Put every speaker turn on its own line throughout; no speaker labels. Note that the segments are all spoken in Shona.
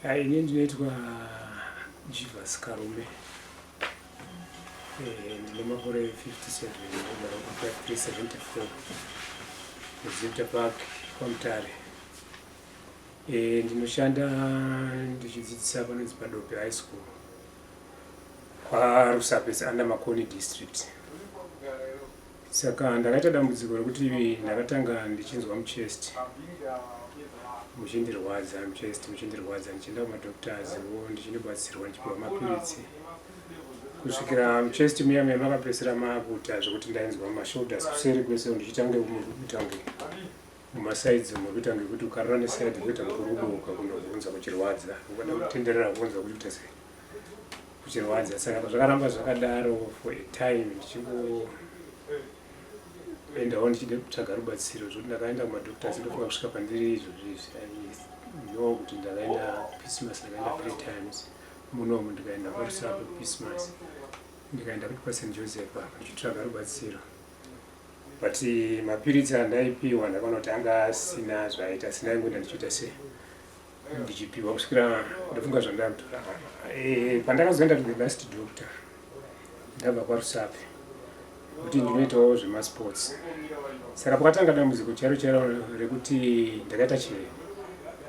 Ini ndinoitwa Jivas Karume. Ndine makore 57, ndinogara ku 5374 kuZimta Park kwaMutare. Ndinoshanda ndichidzidzisa panonzi paDope High School kwaRusape, under Makoni District. Saka ndakaita dambudziko rekuti ndakatanga ndichinzwa muchest muchindirwadza, muchest muchindirwadza, ndichienda kumadoctors wo, ndichinobatsirwa, ndichipiwa mapiritsi, kusvikira muchest muya muya makapedzisira maakuita zvekuti ndainzwa mashoulders kuseri kwese ndichiita kunge kuita kunge mumasides umu kuita kunge kuti ukarara neside kuita kunge kuri kuboka kunobvunza kuchirwadza, ukada kutenderera kubvunza kuchiita sei kuchirwadza. Saka zvakaramba zvakadaro for a time, ndichingoendawo ndichida kutsvaga rubatsiro, zvokuti ndakaenda kumadoctors. Ndofunga kusvika pandiri izvozvi izvi, know kuti ndakaenda Christmas, ndakaenda three times munomu, ndikaenda kwaRusape Christmas, ndikaenda kuti kwaSt Joseph apa, ndichitsvaga rubatsiro, but mapiritsi andaipiwa ndakaona kuti anga asina zvaaita, asina. Ingoenda ndichiita sei, ndichipiwa kusvikira ndofunga zvandakutora. Pandakazoenda to the last doctor ndabva kwaRusape, kuti ndinoitawo zvemasports, saka pakatanga dambudziko chairo chairo rekuti ndakaita chiveve.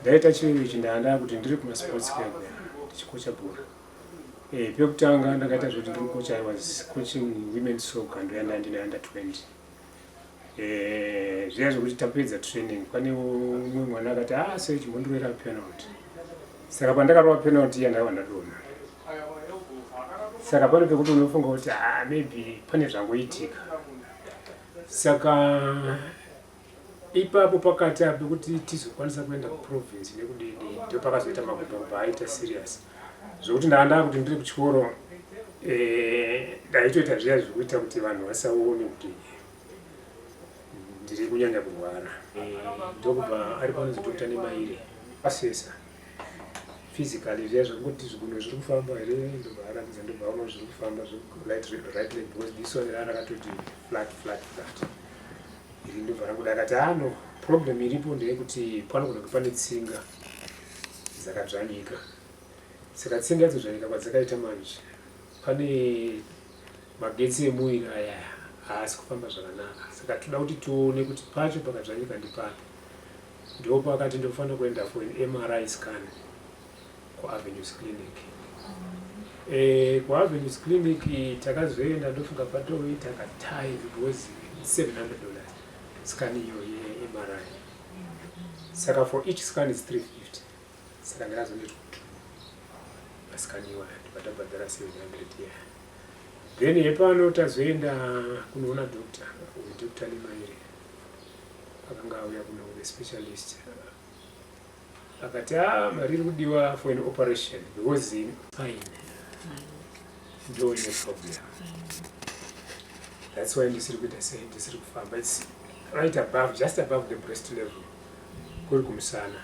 Ndaita chiveve ichi ndaanda kuti ndiri kumasports kuya kuya, ndichikocha bhora. Pekutanga ndakaita zvekuti ndiri kukocha, I was coaching women soccer, ndoyanda ndine under 20. Zviya zvekuti tapedza training, pane umwe mwana akati, "Ah, sei chimbondirovera penalty." Saka pandakarova penalty iya, ndakabva ndadonha. Saka pane pekuti unofunga kuti, ah, maybe pane zvangoitika. Saka ipapo pakati apo pekuti tizokwanisa kuenda kuprovince nekudidi, ndo pakazoita makumba aita serious, zvokuti ndaanda kuti ndiri kuchikoro, ndaitoita zviya zvekuita kuti vanhu vasaone kuti ndiri kunyanya kurwara. Ndokubva ari panonzi Dr Nemaire asesa physically, zviya zvekungoti zvigunwe zviri kufamba here, ndobva aratidza, ndobva aona zviri kufamba right leg, because this one raa rakatoti flat flat flat, iri ndobva rangoda. Akati, "Ano problem iripo ndeyekuti panogona kunge pane tsinga dzakadzvanyika." Saka tsinga idzo kwadzakaita manje, pane magetsi emuviri aya haasi kufamba zvakanaka, saka toda kuti tione kuti pacho pakadzvanyika ndipapi. Ndipo akati ndofanira kuenda for an MRI scan kuAvenues Clinic. KuAvenues Clinic takazoenda, ndofunga patoita katime, because $700 scan iyo yeMRI. Saka for each scan is 350. Saka ndakazondoitwa two mascan iwaya, ndobva 700 yeah. Then hepano tazoenda kunoona doctor uyu, Dr Nemaire, akanga auya kuno, the specialist. Akati, "A, mari iri kudiwa for an operation, because spine ndo ine problem. That's why ndisiri kuita sei, ndisiri kufamba. It's right above, just above the breast level, kuri kumusana."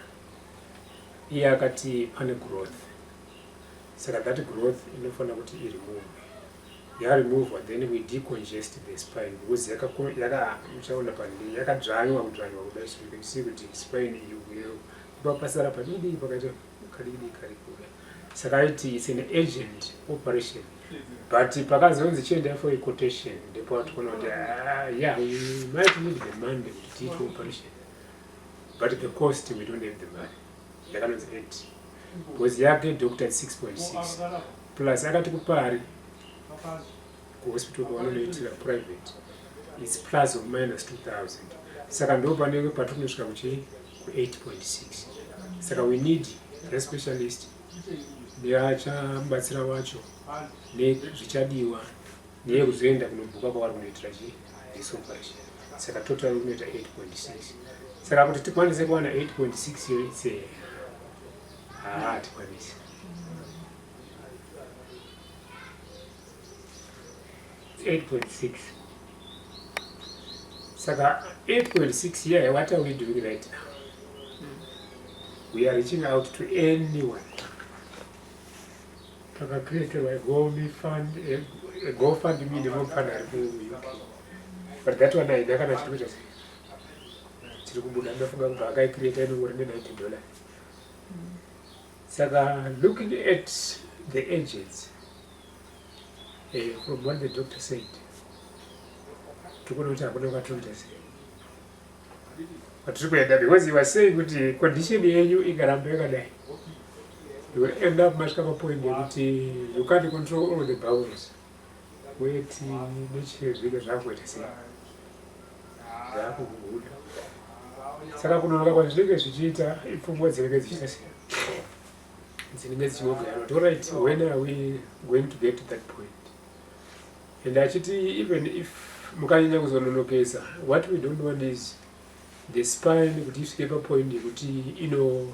Iye akati pane growth, saka that growth inofanira kuti iremove. Yaremovwa, then we decongest the spine, because yaka muchaona pane yakadzvanywa, kudzvanywa kudai. So you can see kuti spine iyi ipa pasara padidi, pakaita kadidi kari kuda. Saka aiti it's an urgent operation, but pakazonzi chienda for a quotation, ndipo atikuona kuti, ah, yeah, we might need the money kuti tiite operation, but the cost, we don't have the money. Yakanonzi 8, because yake doctor 6.6 plus akati kupari kuhospital kwavanonoitira private, it's plus or minus 2000. Saka ndo panenge patikunosvika kuchi ku8.6. Saka we need the specialist neachamubatsira wacho nezvichadiwa neyekuzoenda kunobhuka kwavari kunoitira chi this operation. Saka total kunoita 8.6. Saka kuti tikwanise kuwana 8.6 iyo, it's a haa, hatikwanisi. 8.6, saka 8.6 here. What are we doing right now? We are reaching out to anyone. Takacreaterwa fund, a GoFundMe nemufund ari kuUK, but that one haina kana chiri kuita sei, chiri kubuda. Ndofunga kubva akaicreata inongori ne$90. Saka looking at the agents, from what the doctor said, tikuona kuti hakuna kwatiri sei kwatiri kuenda, because he was saying kuti condition yenyu ikaramba yakadai, you will end up masvika papoint yekuti you can't control all the bowels, weti nechii zvinenge zvakuita sei, zvakukubuda. Saka kunonoka kwazvinenge zvichiita, ipfungwa dzinenge dzichiita sei, dzinenge dzichingogara kuti, alright, when are we going to get to that point? And achiti even if mukanyanya kuzononokesa, what we don't want is the spine kuti isvike papoint yekuti ino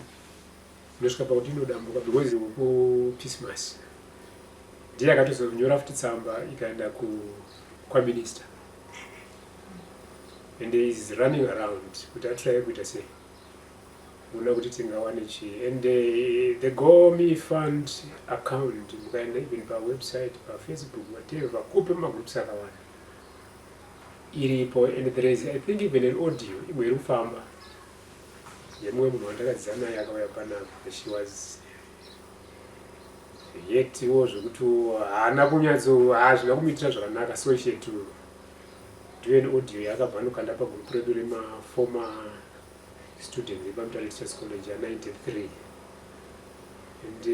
inosvika pakuti inodambuka, because kuChristmas ndiye akatozonyora futi tsamba ikaenda kwaminister, and is running around kuti atry kuita sei, kuona kuti tingawane chii. And the Gomi Fund account, mukaenda even pawebsite, paFacebook, whatever, kupe magroups akawanda, iripo. And there is, I think, even an audio imwe iri kufamba yemumwe munhu wandakadzidza naye akauya panapa. She was yetiwo zvekuti haana kunyatso, hazvina kumuitira zvakanaka, so she had to do an audio yaakabva anokanda pagroup redu remaformer students epaMutare Teachers College ya93. And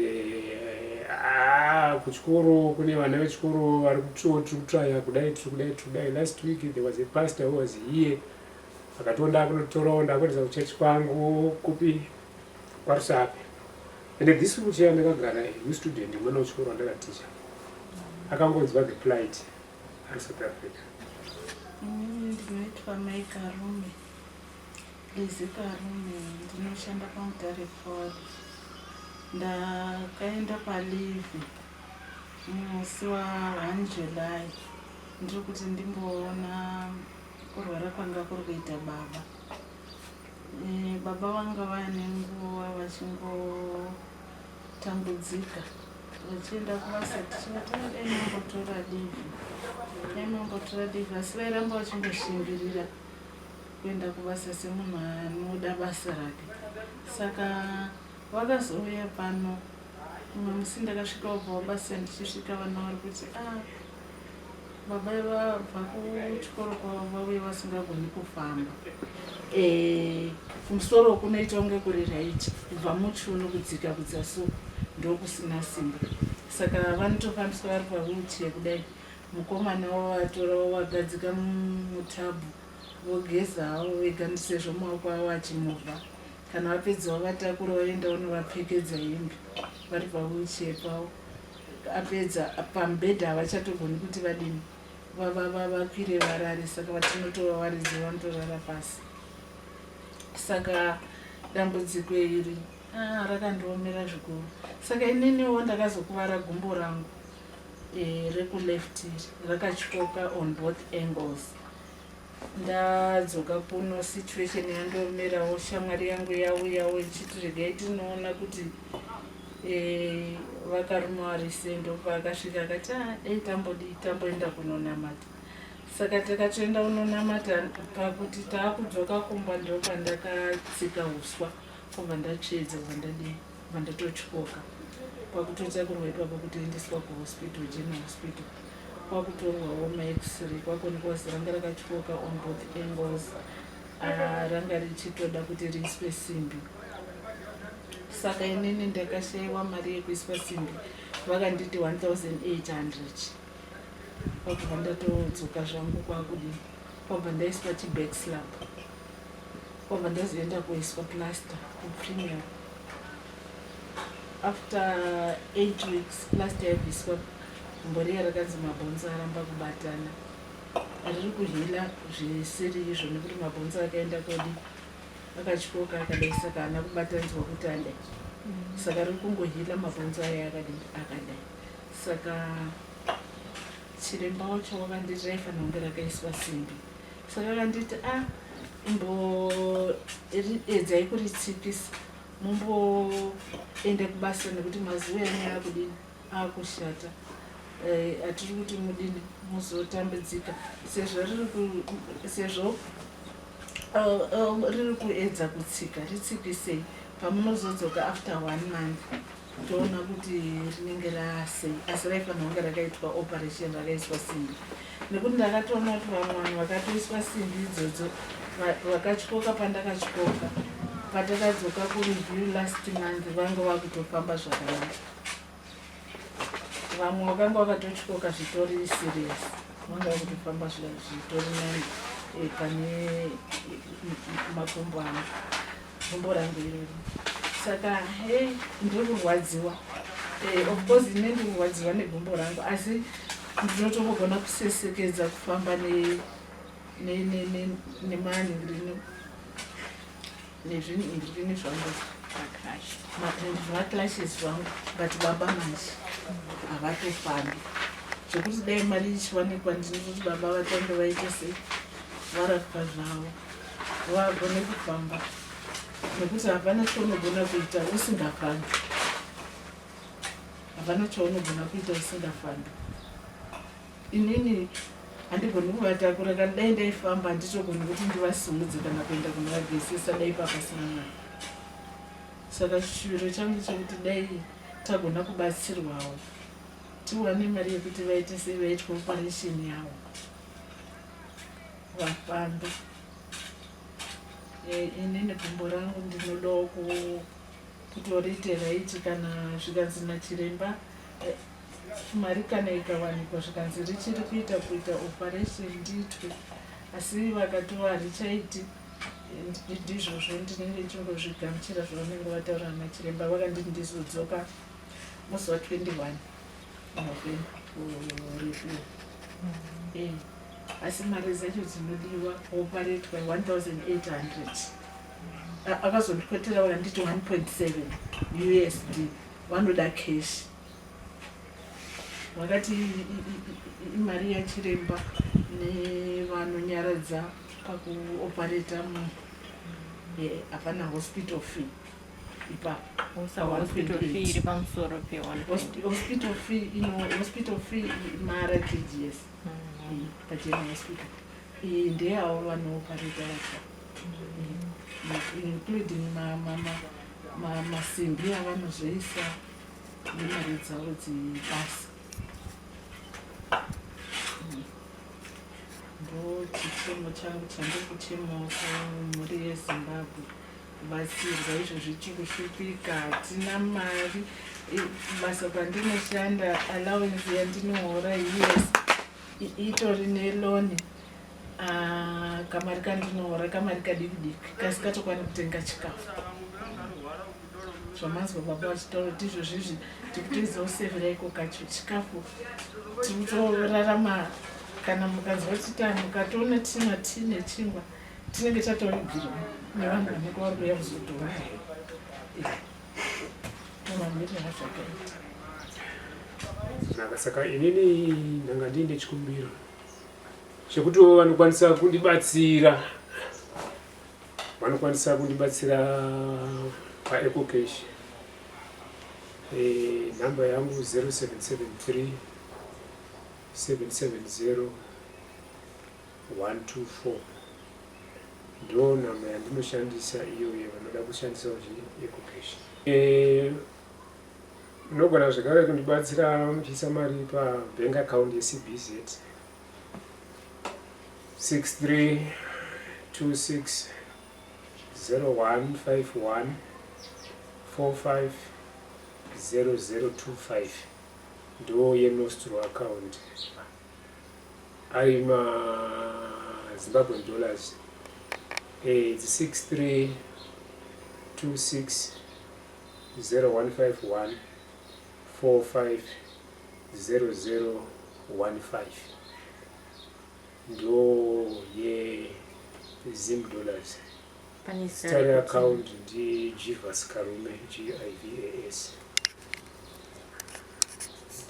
kuchikoro kune vana vechikoro vari kutiwo tiri kutsvaya kudai, tiri kudai, tiri kudai. Last week there was a pastor who was here, akatiwo ndakunotorawo, ndakuendesa kuchechi kwangu kupi, kwaRusape. And this week chiya ndakagara nestudent, mwana wechikoro wandakaticha, akangonzwa the plight ari South Africa.
Inini ndinoitwa Mai Karume, Lizi Karume, ndinoshanda paMutare Poly. Ndakaenda paleave musi wa1 July, ndiri kuti ndimboona kurwara kwanga kuri kuita baba. Baba vanga vaine nguva vachingotambudzika vachienda kubasa. Tichivati dai mambotora leave, dai mambotora leave, asi vairamba vachingoshingirira kuenda kubasa semunhu anoda basa rake. Saka vakazouya pano mumwe musi, ndakasvika wabva wabasa. Ndichisvika, vana vari kuti, "A ah, baba vabva kuchikoro kwavo, vauye vasingagoni kufamba." Kumusoro kunoita kunge kuri right, kubva muchiuno kudzika kudzasi ndokusina simba, saka vanotofambiswa vari pawheelchair kudai. Mukomana wavatora, wavagadzika mutub, vogeza havo vega sezvo maoko avo achimuvha. Kana vapedza, vavatakura, vaenda unovapfekedza hembe vari pawheelchair pavo. Apedza, pamubhedha havachatogoni kuti vadini, vakwire varare, saka vatinotovavaridza vanotorara pasi. Saka dambudziko iri, ah, rakandiomera zvikuru. Saka ininiwo ndakazokuvara gumbo rangu rekuleft iri, rakatyoka on both angles. Ndadzoka kuno, situation yandiomerawo. Shamwari yangu yauyawo ichiti regai tinoona kuti vakaruma vari sei. Ndopaakasvika akati, "Ah, dei tambodii, tamboenda kunonamata." Saka takatoenda kunonamata. Pakuti taakudzoka kumba, ndopandakatsika uswa, kubva ndatsvedza, kubva ndadii, kubva ndatotyoka. Kwakutotakurwa ipapo kutoendeswa kuhospital, General Hospital, kwakutorwawo maX-ray, kwakuonekwa kuti ranga rakatyoka on both angles. Ah, ranga richitoda kuti riiswe simbi. Saka inini ndakashayiwa mari yekuiswa simbi, vakanditi 1800. Kwakubva ndatodzoka zvangu, kwakudii, kwabva ndaiswa chiback slab, kwabva ndazoenda kuiswa plaster kuPremier. After 8 weeks plaster yabviswa, gumbo riya rakanzi mabhonzo aramba kubatana, riri kuheala zvisiri izvo, nekuti mabhonzo akaenda kodi, akatyoka akadai, saka haana kubatanidzwa kuti adai, saka riri kungoheala mabhonzo aya akadii, akadai. Saka chiremba wacho wakanditi raifanira kunge rakaiswa simbi, saka akanditi, "A ah, imboedzai kuritsikisa, mumboenda kubasa, nekuti mazuva enyu akudini, akushata. Hatiri kuti mudini, muzotambudzika sezvo riri kuedza kutsika, ritsikisei." Pamunozodzoka after one month toona kuti rinenge rasei, asi raifanira kunge rakaitwa operation rakaiswa simbi, nekuti ndakatoona kuti vamwe vanhu vakatoiswa simbi idzodzo vakatyoka. Pandakatyoka, patakadzoka kureview last month, vanga vakutofamba zvakanaka. Vamwe vakanga vakatotyoka zvitori serious, vanga vakutofamba zvitori nani pane makumbo angu, gumbo rangu iroro. Saka hei, ndiri kurwadziwa. Of course ine ndiri kurwadziwa negumbo rangu, asi ndinotongogona kusesekedza kufamba nemanhingirini nezvinhingirini zvangu, zvimacrutches zvangu, but baba manje havatofambi, zvekuti dai mari ichiwanikwa, ndinototi baba vatange vaite sei, varapwa zvavo, vagone kufamba, nekuti hapana chaunogona kuita usingafambi, hapana chaunogona kuita usingafambi. Inini handigoni kuvatakura. Kana dai ndaifamba, handitogoni kuti ndivasimudze kana kuenda kunovagezesa, dai papasina mari. Saka chishuviro changu chekuti dai tagona kubatsirwawo, tiwane mari yekuti vaite sei, vaitwe operation yavo, vafambe. Inini gumbo rangu ndinodawo kutoriite right. Kana zvikanzi nachiremba, mari kana ikawanikwa, zvikanzi richiri kuita operation, ndiitwe, asi vakatova harichaiti, ndizvozvo, ndinenge ndichingozvigamuchira zvavanenge vataura nachiremba. Vakanditi ndizodzoka musi wa21 November kureview. Asi mari dzacho dzinodiwa kuoparetwa 1800. Akazondikotera vakanditi 1.7 USD, vanoda cash. Vakati imari yachiremba nevanonyaradza pakuopareta munhu. Hapana hospital fee ipapo.
Hospital fee iri pamusoro pe
Hospital fee ino, hospital fee maRTGS pageneral hospital. Iyi ndeyavo vanoopareta vacho, including masimbi avanozoisa nemari dzavo dzebasa. Ndo chichemo changu chandiri kuchemawo kumhuri yeZimbabwe, kubatsirwa. Izvozvi tiri kushupika, hatina mari. Basa kwandinoshanda, allowance yandinohora us itori neloan. Kamari kandinohora kamari kadiki diki, kasi katokwani kutenga chikafu. Zvamanzwa baba vachitaura kuti izvozvizvi tikutoedza kusevera iko kacho chikafu, tikutorarama. Kana mukanzwa tita, mukatoona tina tine chingwa, tinenge tatovigirwa nevanhu vanenge vari kuuya kuzotora. Mamiriro azvakaita.
Naka, saka inini ndanga ndiine chikumbiro chekutiwo vanokwanisa kundibatsira, vanokwanisa kundibatsira paEcoCash. Nhamba yangu 0773 770 124, ndo nhamba yandinoshandisa iyoyo. Vanoda kushandisawo EcoCash, munogona zvekare kundibatsira muchiisa mari pabank account yeCBZ, 6326 0151 45 0025, ndo yenostro account, ari maZimbabwean dollars. It's 6326 0151 45 0015, ndo yeZim dollars.
Pane zita
zita reaccount ndiGivas Karume, Givas,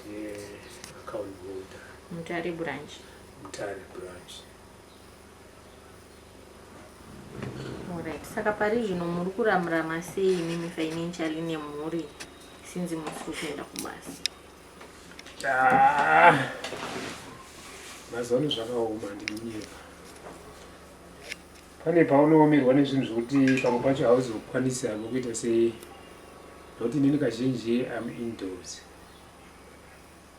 ndiye account holder.
Mutare branch.
Mutare branch.
Alright, saka pari zvino muri kuramurama sei imimi financially nemhuri, since musiri kuenda kubasa?
Ah, mazuva ano zvakaoma, ndinonyepa. Pane paunoomerwa nezvinhu zvokuti pamwe pacho hauzokwanisi hako kuita sei, nokuti inini kazhinji am indoors,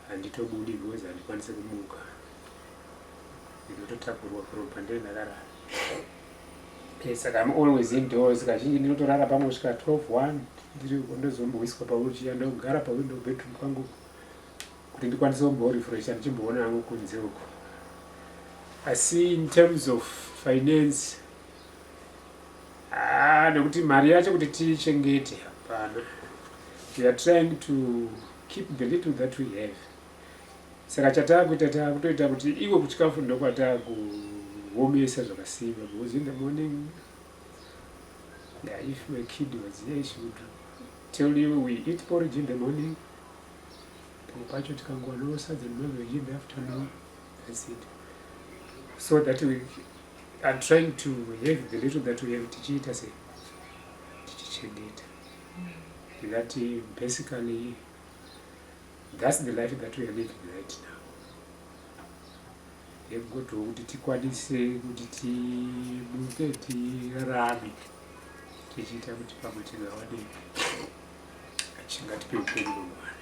handitobudi because handikwanisi kumuka, ndinototakurwa from pandiri ndakarara. Saka am always indoors. Kazhinji ndinotorara pamwe kusvika 12 1 ndiri ndozomboiswa pawheelchair, ndogara pawindow bedroom kwangu kuti ndikwanise kumborefresha ndichimboona hangu kunze uko. Asi in terms of finance, ah, nekuti mari yacho kuti tiichengete hapana. We are trying to keep the little that we have. Saka chataakuita, taakutoita kuti iko kuchikafu ndokwataakuomesa zvakasimba, because in the morning, yeah, if my kid was here, she would tell you we eat porridge in the morning. Pamwe pacho tikangowanawo sadza nemaveggie in the afternoon, that's it, so that we are trying to have the little that we have, tichiita se tichichengeta. That basically, that's the life that we are living right now, yekuti kuti tikwanise kuti timuke, tirarame, tichiita kuti pamwe tingawane chingatipe upenyu mangwana.